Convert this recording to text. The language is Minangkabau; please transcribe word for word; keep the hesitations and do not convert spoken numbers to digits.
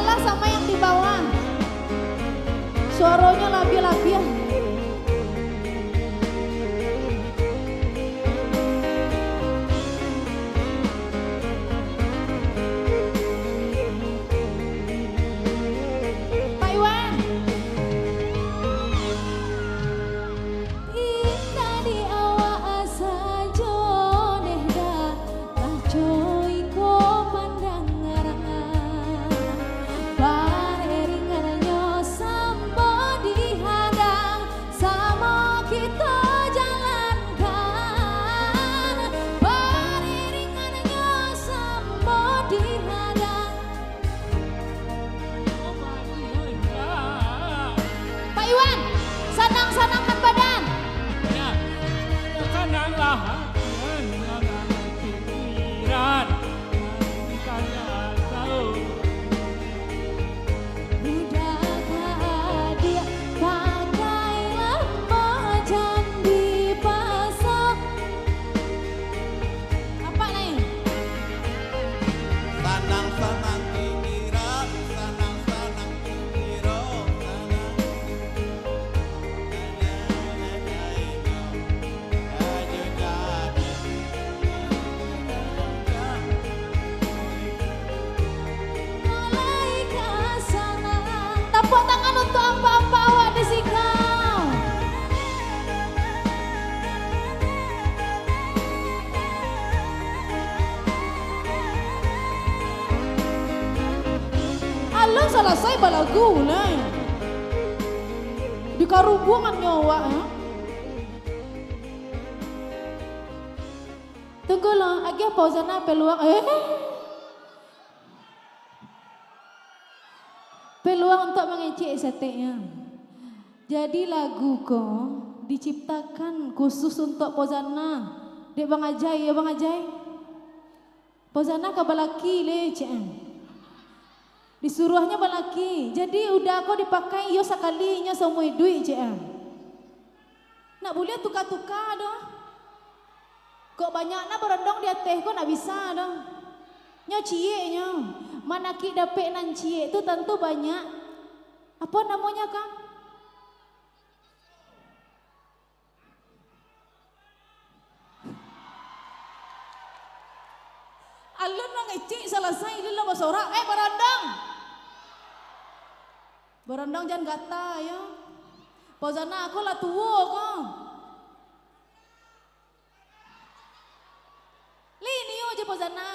Lah sama yang di bawah. Suaronyo labiah-labiah. Pak Iwan. Indak di awak sajo neh dah, lah co iko pandangaran. Bariringannyo sambo dihadang, samo kito jalankan. Bariringannyo sambo dihadang. Pak Iwan, sanang-sanangkan badan. Ya, sananglah hati, sananglah pikiran. Budak ka adiak, pakailah majan dipaso. Apak lai. Sanang-sanang pikiran, sanang-sanang pikiran, sanang. Tapuak tangan untuk apak-apak awak di sikau. Alun salasai balagu, lai. Dikarubuangan nyo awak, ya. Tunggulah, agiah Fauzana peluang. Eh. Peluang untuak mangecek saketeknyo. Jadi, lagu ko diciptakan khusus untuak Fauzana. Dek Bang Ajai, ya, Bang Ajai? Fauzana ka balaki lai, cek an. Disuruahnyo balaki. Jadi, uda ko dipakai iyo sakali, inyo saumua iduik, cek an. Ndak buliah tuka-tuka doh. Kok banyak nan barondong di ateh ko, ndak bisa doh. Nyo ciek nyo. Manakik dapek nan ciek tu tantu banyak. Apo namonyo, Kang? Alun mangecek salasai, alun lah basorak. Eh, barondong! Barondong jan gata, yo. Fauzana ko lah tuo ko. Lai nio je Fauzana.